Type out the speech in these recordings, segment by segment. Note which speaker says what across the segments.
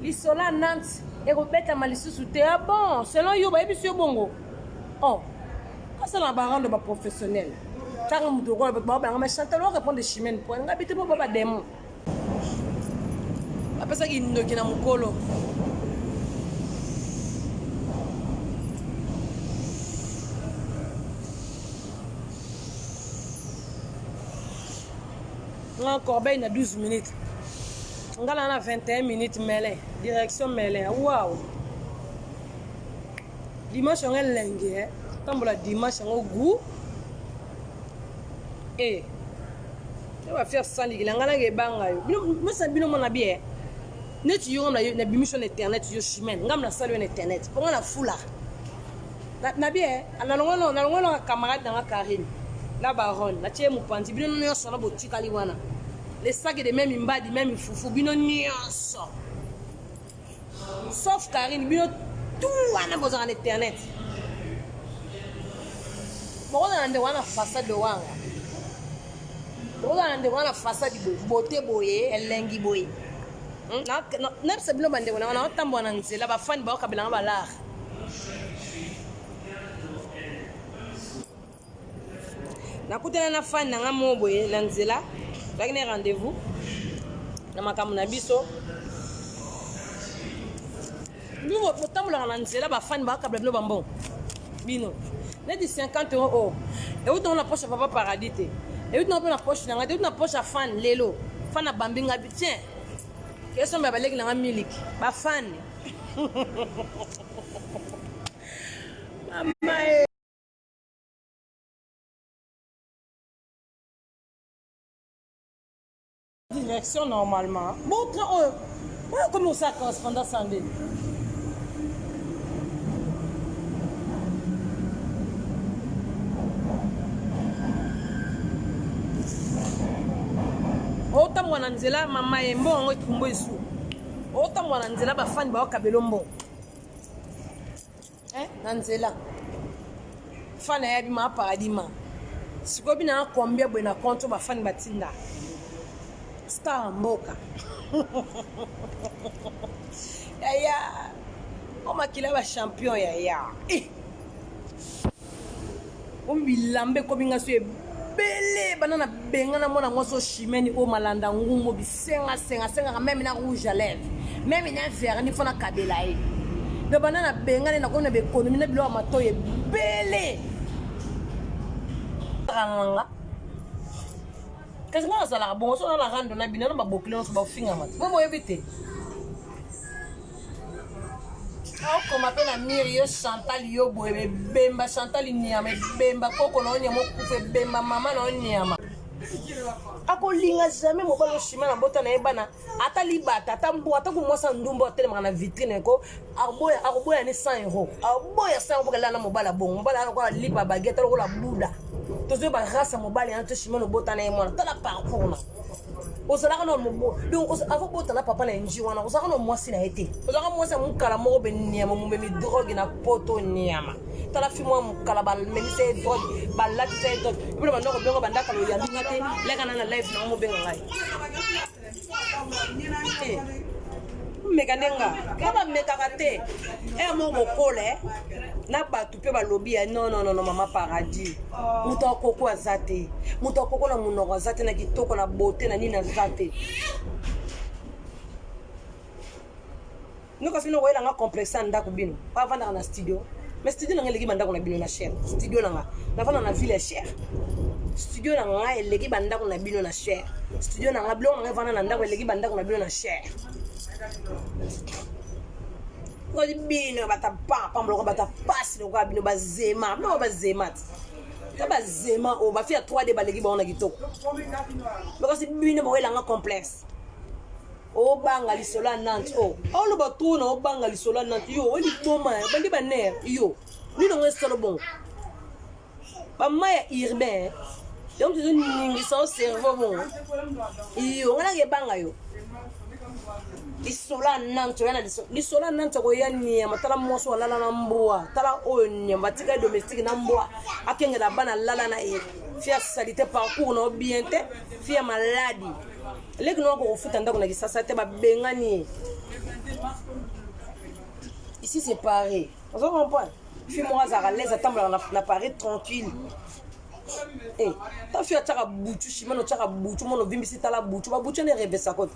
Speaker 1: Lisolo ya Nantes ekobetama lisusu te. Ah bon, selon yo bayebisi yo bongo. Oh. Asala ba rando ba professionnel. Tanga moto lokola bato baobanga mais Chantal o répondre chimène point. Nga bite po ba démon. Apesaki ndoki na mokolo. Nga corbeille na 12 minutes. Nga na na 21 minutes Melun, direction Melun. Wow. Dimanche yango elengi eh. Tambola dimanche yango goût. Eh. Ya ba fier sandikila nga nanga ebanga yo. Bino mesa bino mona bien. Neti yo na na bimission na internet yo chimène. Ngam na sali yo na internet. Ponga na fula. Na bien na longola na longola camarade na nga Karine. La baronne, na tie mopanzi bino nyonso na botikali wana. Les sacs de même mbadi même fufu bino nyonso. Sauf Karine bino tout wana bozalaka na internet. Bokozala na ndeko wana façade wanga. Bokozala na ndeko wana façade boye, beauté boye, elengi boye. Hmm, nayebisa bino bandeko na nga naotambola na nzela bafani baokabela nga balare Nakutana na fan na nga moko boye na nzela, tozalaki na rendez-vous na makambo na biso. Bino botambolaka na nzela ba fan bakabla bino bambongo bino neti 50 euro oyo oh. euti nango na poche ya papa paradis te euti nango mpe na poche na ngai te euti na poche ya fan lelo fan abambi ngai tiens kesomba ya baleki na ngai miliki bafani mama e direction normalement bon train oyo oyo komi osala correspondance en ligne otambola na nzela mama ye mbongo yango ekumbo esu otambola na nzela bafani baokabelo mbongo Eh, na nzela fana ya bima paradima sikoyo bina na combien boye na compte bafani batinda star mboka yaya o makila ba champion yaya eh. Omi bilamba ekomi nga so ebele banda na bengana mwana mwasi oyo chimene oyo malanda ngumbo bisenga senga sengaka meme na rouge à lèvre meme na vernis fo nakabela ye donc banda na bengana nakomi na baekonomi na biloko ya matoi ebele nanga kasi nga nazalaka bongo so na na rando na bino na babokili nyonso bafingama bo boyebi te okoma mpe na mire yo chantal yo boye ebemba chantal niama ebemba koko na yo niama okufa ebemba mama na yo niama akolinga jamais mobali oshima na bota na ye bana ata libata ata mbwa ata kumwasa ndumba atelemaka na vitrine ko akoboya akoboya ni 100 euro akoboya 100 euro mpo na mobali abongo mobali alokola lipa baguette lokola buda tozoyeba race ya mobali yana toshima na obota na ye mwana tala parcours na ozalaka na donc avant bota na papa na nji wana ozalaka na mwasi na ye te ozalaka mwasi ya mokala moko be niama momemi drogue na poto niama tala fi mwa mokala bamemisa ye drogue balatisa ye drogue epona banda kobenga bandaka loyambi nga te leka na na live na mobenga ngai te meka nde nga nga bamekaka te ere moko bokola eh. na bato mpe balobi ya non non non mama paradis moto akoko aza te moto akoko na monoko aza te na kitoko na beauté na nini aza te nyoka sino koyela nga complexe ya ndako bino bavandaka na studio mais studio na nga eleki bandako na bino na cher studio na nga navanda na ville ya cher studio na nga eleki bandako na bino na cher studio na nga biloko na nga evanda na ndako eleki bandako na bino na cher ngoli bino bata pampa lokola bata pasi lokola bino bazema biloko bazema ti ta bazema oyo bafi ya 3d baleki bango na kitoko kasi bino boyelanga complexe obanga lisolo ya nante o oh. oloba trop na obanga lisolo ya nante yo oliboma eh, bandi baner yo nini yango esolo bongo bama ya urbain yango tozoningisa o cerveau bongo iyo ngai nanga ebanga yo lisolo ya nante oya na lisolo ya nante akoya niama tala mwasi alala na mbwa tala oyo niama batika ye domestique na mbwa akengela bana lala na ye fia salite parcours na yo bien te fia maladi leki no akokofuta ndako na kisasa te babengani ye. Ici c'est Paris. Ozo comprendre? Fille moko azalaka l'aise atambolaka na, na Paris tranquille. Eh, ta fille atiaka butu shimano otiaka butu mona ovimbisi tala butu babutu wana erevesaka te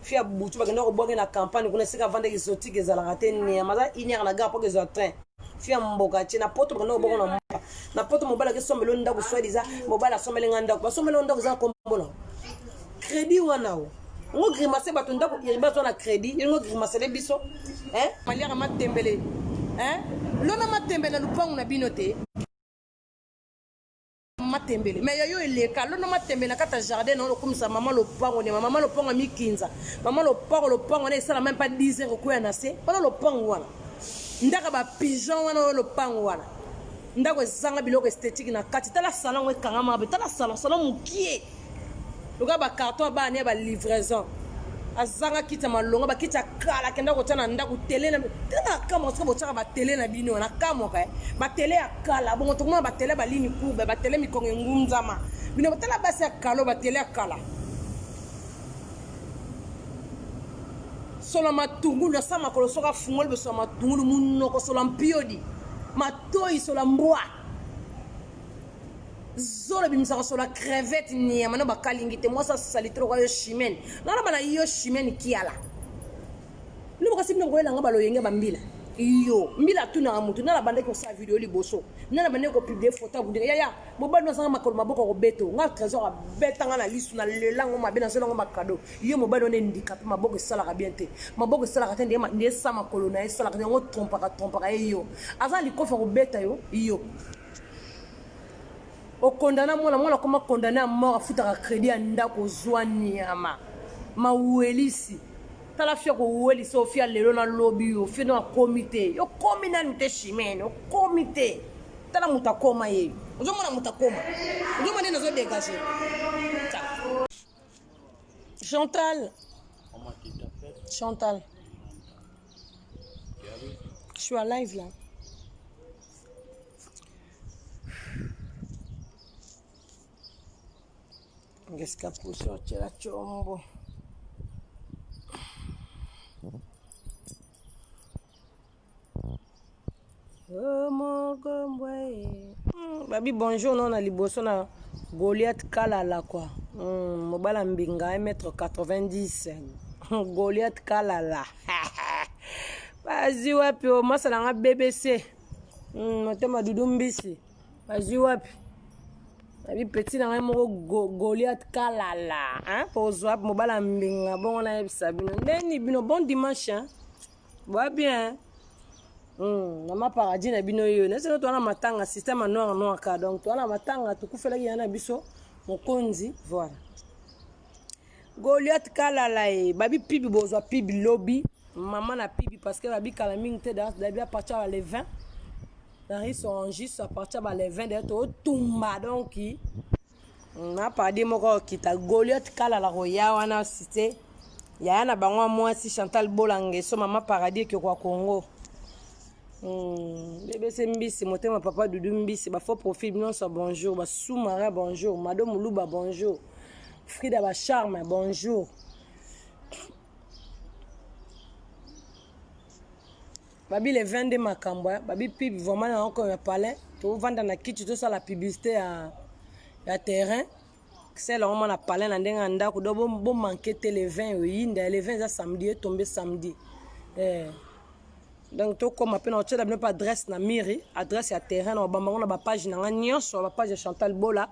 Speaker 1: fille ya butu bakenda kobwaki na campagne kuna esika avanda exotique ezalaka te niama aza une heure na gare mpo kezwa train fille ya mboka tie na poto bakenda kobwaka na mboka na poto mobali akesombela yo ndako soit disant mobali asombeli nga ndako basombeli yo ndako eza kombo na crédit wana o ngo grimace bato ndako iriba azwa na crédit yo ngo grimasele biso hein maliaka matembele hein lona matembele na lupangu na bino te matembele mais yayo eleka lona matembele na kati ya jardin na lokumisa mama lopango nema mama lopango ya mikinza mama lopango lopango wana esala meme pas 10 heures okwea na se wana lopango wana ndaka ba pigeon wana oyo lopango wana ndako ezanga biloko esthétique na kati tala salon yango ekangama mabe tala salon salon mokie lokola bacarton ya bana ya balivraison azanga kiti ya malonga bakiti ya kala akenda kotya na ndako tele na tala kamwa soki botyaka batele na bino na kamwaka eh. batele ya kala bongo tokomona batele balini courbe batele mikongo engunzama bino tala basi ya kala batele ya kala solo matungulu asa makolo soki afungoli boso ya matungulu monoko solo mpiodi matoi solo mbwa zolo ebimisaka solo ya crevette niama na bakalingi te mwasi asalite lokola yo chimene naloba na yo chimene kiala bino bokasi bino bokoyela nga baloyenge bambila yo mbila atunaka motu nala bandaki kosala video liboso nala bandaki kopublie foto ya bundika yaya mobali no azanga makolo maboko akobeto nga trésor abeta nga na lisu na lela yango mabe nazela yango makado yo mobali wana endikape maboko esalaka bien te maboko esalaka te nde esa makolo na ye esalaka te yango trompaka trompaka ye yo aza na likofi ya kobeta yo yo okondana mwana mwana akoma condamne ya mort afutaka crédit ya ndako ozwa niama mawelisi tala fia kowelisa ofia lelo na lobi yo fia no akomi te okomi nanu te chimene okomi te tala moto akoma ye ozomona moto akoma ozomona nde nazo dégage Chantal Chantal je suis à live là Ngesika puso chela chombo. Babi bonjour non na liboso na Goliath Kalala quoi. Mm, mobala mbinga 1m90. Goliath Kalala. Bazwi wapi o masala nga BBC. Mm, motema dudu mbisi. Bazwi wapi? Babi petit na ngai moko go, Goliath Kalala, hein? Pozwa wapi mobala mbinga bongo nayebisa bino. Ndeni bino bon dimanche hein? Boa bien. Hmm, mama paradis na bino yo nasi toa na matanga système ya noir noir ka donc toa na matanga tokufelaki ya na biso mokonzi voilà goliath kalala ye babi pibi bozwa pibi lobi mama na pibi parce que babi kala mingi te dabi à partir ya le 20 na rice orangis à partir ya le 20 d'ailleurs totumba donc na padi moko okita goliath kalala koya wana cité yaya na bango ya mwasi chantal bolangeso mama paradis ekeko ya congo bbc mbisi motema papa dudu mbisi bafaux profil nyonso bonjour basous-marin bonjour mado muluba bonjour frida bacharme bonjour babi le 22 makambo eh. babi pub vraiment na oko ya palais tovanda na kiti tosala publicité ya, ya terrain sela yango na palais na ndenge ya ndako do bomanke te le 20 oyinda le 20 eza samedi etombe samedi eh. donc tokóma mpe na otyela bino mpe adresse na miri adresse ya terrain na obamba yango na bapage na nga nyonso bapage ya chantal bola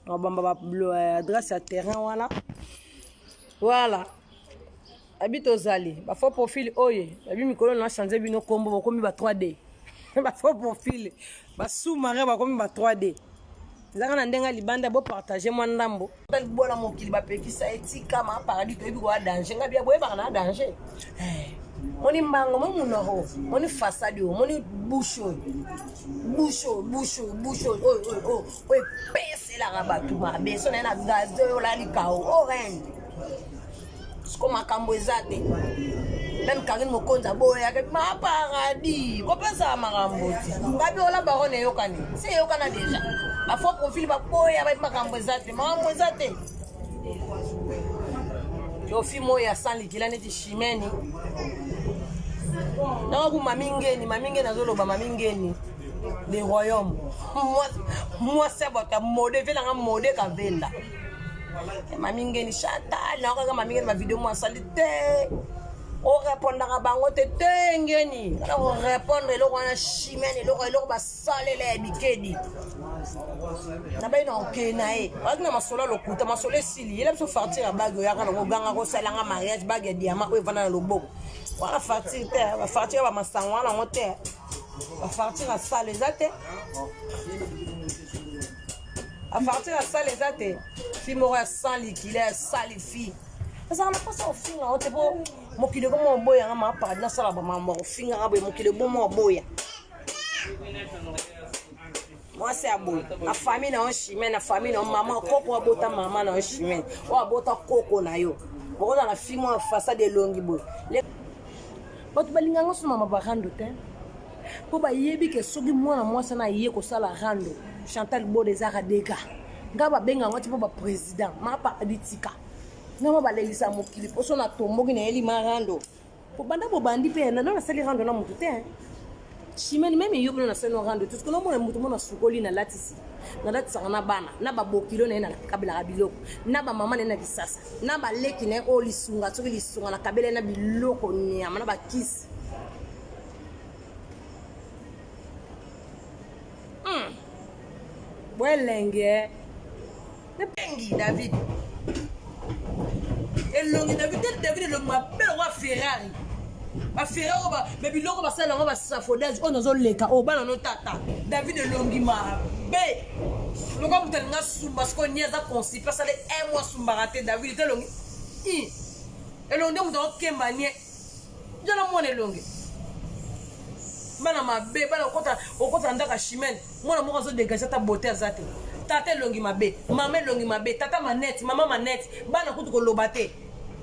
Speaker 1: na obamba eh, adresse ya terrain wana voilà Abi tozali ba faux profil oye babi mikolo na change bino kombo bokomi ba 3D ba faux profil ba sous marin bakomi ba 3D ezaka na ndenge ya libanda bo partage mwa ndambo bola mokili bapekisa etika ma paradis toyebi koya danger ngai bia boyebaka na danger eh, moni mbango mo monoko moni fasadi oyo moni bouche oyo bouche oyo bouche oyo bouche oyo oyo oyo oyo epeselaka bato mabe so naye na gaze oyo olali kao orange siko makambo eza te meme karine mokonzi aboyaka ma paradis kopesaka makambo te babi ola baron eyokani se eyokana deja bafaux profil baboya bayebi makambo eza te makambo eza te. Yo fi moyo ya sans likila neti Chimene. Nanga ku mami ngeni, mami ngeni azoloba mami ngeni. Le royaume. Mwasi ya bato ya mode, vela nga mode kavenda. Mami ngeni Chantal, nanga kaka mami ngeni ba video mwa sali te. orepondaka bango te te ngeni kana korepondre eloko wana chimene eloko eloko basalela ya bikedi nabai na okei na ye oyaki na masolo ya lokuta masolo esili yela biso fartire ya bage oyaka nango oganga kosalanga mariage bage ya diama oyo evanda na loboko wana fartire te bafartire ya bamasango wana yango te bafartire ya sale eza te bafartire ya sale eza te fi moko ya sans likila ya sale fi ezalaka na mposa kofinga yo te mpo mokili ekoma oboya nga maparadi nasala bamambo ya kofingaka boye mokili eboma oboya mwasi ya boye na famille na yo chimene na famille na yo mama koko abota mama na yo chimene oyo abota koko na yo bokozala na fimo ya fasade elongi boye bato balinga yango so mama barando te mpo bayebi ke soki mwana mwasi wana aye kosala rando chantal boda ezaka dega nga babenga yango ti mpo baprésident mapa abitika nga ma balelisa mokili mpo so natomboki nayeli ma rando kobanda bobandi mpe nano nasali rando na motu te chimene meme yo bino nasali no rando te soki nomona motu mona sukoli nalatisi nalatisaka na bana na babokilo na ye nakabelaka biloko na bamama na ye na kisasa na baleki na ye oyo lisunga soki lisunga nakabela ye na biloko nyama na bakisi hmm. boelenge Elengi David. Elongi David te David elongi mabe lokola Ferrari. Ba Ferrari oyo ba ba biloko basala yango ba safodage oyo nazoleka oyo bana no tata. David elongi mabe. Lokola moto alinga sumba sikoyo nie aza constipe asali un mois asumbaka te David te elongi. Elongi nde moto akokemba nie. Jala mwana elongi. Bana mabe bana okota okota ndaka chimene mwana moko azo dégage ata beauté aza te tata elongi mabe mama elongi mabe tata manette mama manette bana kutu koloba te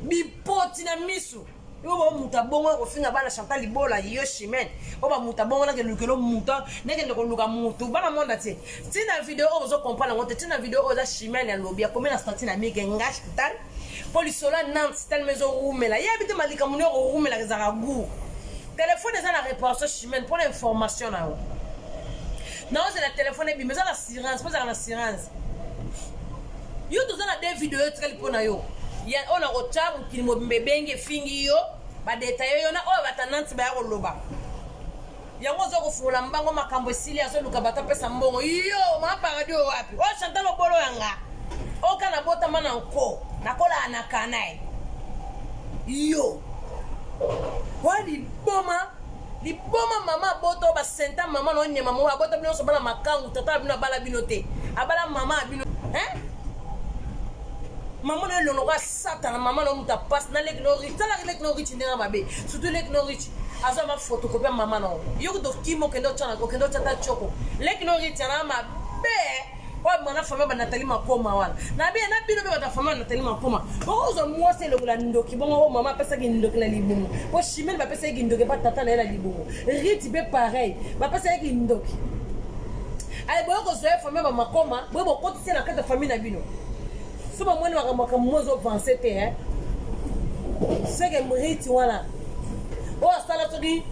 Speaker 1: bipoti na misu yo ba muta bongo na kofinga bana Chantal Libola yo Chimène o ba muta bongo na kelukelo muta nakende koluka mutu bana monde te tina video oyo ozo comprendre yango te tina video oyo eza Chimène alobi akomi na statut na mike nga Chantal mpo lisolo ya Nantes telema ezowumela yebi te malikambo nini okowumelaka ezalaka gout telefone eza na réparation chimène mpo na information na yo naozela telefone ebima eza na assurance mpo ezalaka na assurance yo toza na de video etikali mpo na yo oyo nakotya mokili mobimba ebengi efingi yo badetaye yo na oyo batananti baya koloba yango oza kofungola mbango makambo esili azoluka bato apesa mbongo yo ma paradis oyo wapi oyo chantal obolo ya nga oka nabotama na nko nakolaa na kanai yo oyo liboma liboma mama abota oyo basenta mama na onyema moko abota bino nyonso bana makangu tata na bino abala bino te abala mama ya bino hein mama na yo elongo satana mama na moto apasi na leki no rich tala leki no rich ndenge mabe surtout leki no rich azwa ma photocopie ya mama na yo kutu okima okende otya okende otya ta choko leki no rich ana mabe oyo mana famille ba Nathalie Makoma wana na bien na bino mpe bato ya famille ya Nathalie Makoma okozwa mwasi elongola ndoki bongo oyo mama apesaki ndoki na libumu po Chimene bapesaki kindoki epa tata na ye na libumu Riti mpe pareil bapesaki kindoki ale boye kozwa ye famille ba Makoma boye bokotisi na kati ya famille na bino so bamoni makambo makambo mo ezoavanse te eh? seke mriti wana oyo asala soki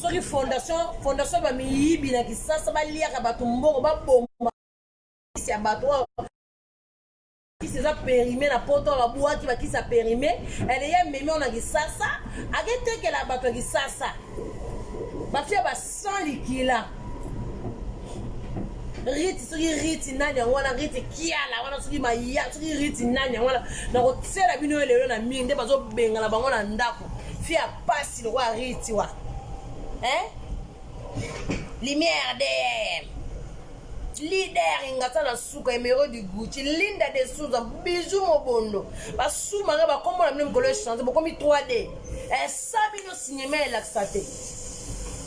Speaker 1: soki fondation fondation bamiyibi na kisasa baliaka bato mbongo baboma ya bato oyo kisi eza perime na poto babwaki bakisi ya perime ele ye amemi oyo na kisasa aketekela bato ya kisasa bafia ba sans likila riti soki riti nani yango wana riti kiala wana soki maya soki riti nani yango wana nakotiela bino yo lelo na mingi nde bazobengana bango na ndako fi ya pasi lokola riti wa eh? lumière dm leader ingata na suka emero du gucci linda de souza bijou mobondo basumaka bakombo na bino mikolo echange bokomi 3d esa bino sinema elakisa te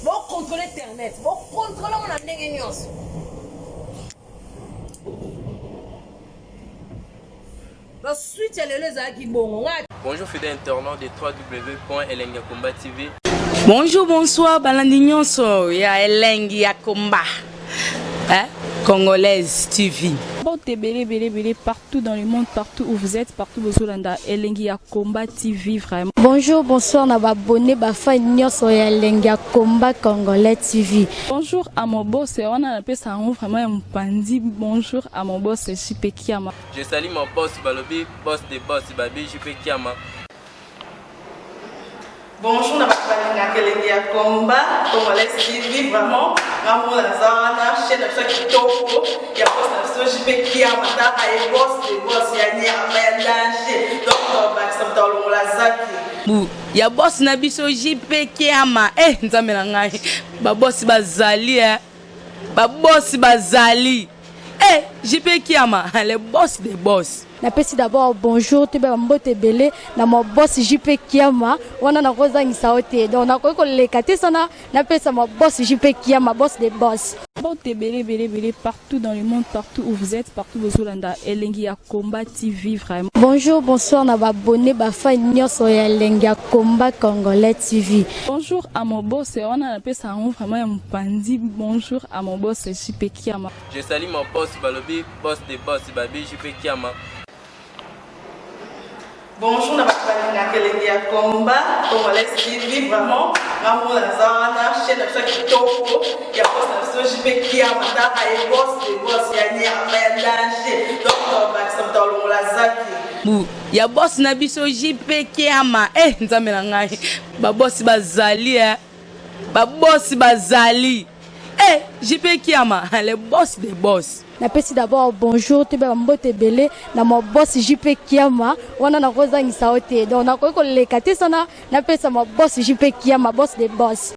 Speaker 1: bokontrole internet bokontrole yango na ndenge nyonso la suite ya lelo ezalaki bongo nga
Speaker 2: Bonjour fidèles internautes de www.elengiyakomba TV.
Speaker 3: Bonjour, bonsoir, balandi nyonso ya elengi ya komba. Eh? Congolaise TV.
Speaker 4: Mbote ebele ebele ebele partout dans le monde, partout où vous êtes, partout bozolanda Elengi ya Combat TV vraiment.
Speaker 5: Bonjour, bonsoir na ba abonné ba fan nyonso ya Elengi ya Combat Congolais TV.
Speaker 4: Bonjour à mon boss, wana napesa yango vraiment ya mopanzi. Bonjour à mon boss JP Kiama.
Speaker 2: Je salue mon boss Balobi, boss de boss Babi JP Kiama.
Speaker 6: Bonjour na bato balingaka elengi ya combat congolais TV vraiment ngamona naza wana chaîne na biso ya kitoko ya boss na biso JP Kiama taka ye boss de boss ya nyama ya danger donc tobakisa moto alongola zaki
Speaker 3: Bu ya boss na biso JP Kiama eh nzambe na ngai babosi bazali eh babosi bazali eh JP Kiama le boss des boss.
Speaker 5: Napesi d'abord bonjour toyeba ba mbote ebele na ma boss JP Kiama wana nakozangisa yo te donc nakoki koleka te sana napesa ma boss JP Kiama boss de boss.
Speaker 4: Mbote ebele ebele ebele partout dans le monde, partout où vous êtes, partout bozolanda Elengi ya Combat TV vraiment.
Speaker 5: Bonjour, bonsoir na ba abonné ba fan nyonso ya Elengi ya Combat Congolais TV.
Speaker 4: Bonjour à mon boss, wana napesa yango vraiment ya mopanzi. Bonjour à mon boss JP Kiama.
Speaker 2: Je salue mon boss Balobi, boss de boss Babi JP Kiama.
Speaker 6: Bonjour na bato balingaka elengi ya combat congolais TV vraiment ngamona naza wana chaîne na biso ya kitoko ya boss na biso JP Kiama taka ye boss de boss ya nyama ya danger donc tobakisa moto alongola zaki
Speaker 3: Bu ya boss na biso JP Kiama eh nzambe na ngai babosi bazali eh babosi bazali eh JP Kiama le boss des boss.
Speaker 5: Napesi d'abord bonjour toyeba ba mbote ebele na ma boss JP Kiama wana nakozangisa yo te donc nakoki koleka te sana napesa ma boss JP Kiama boss de boss.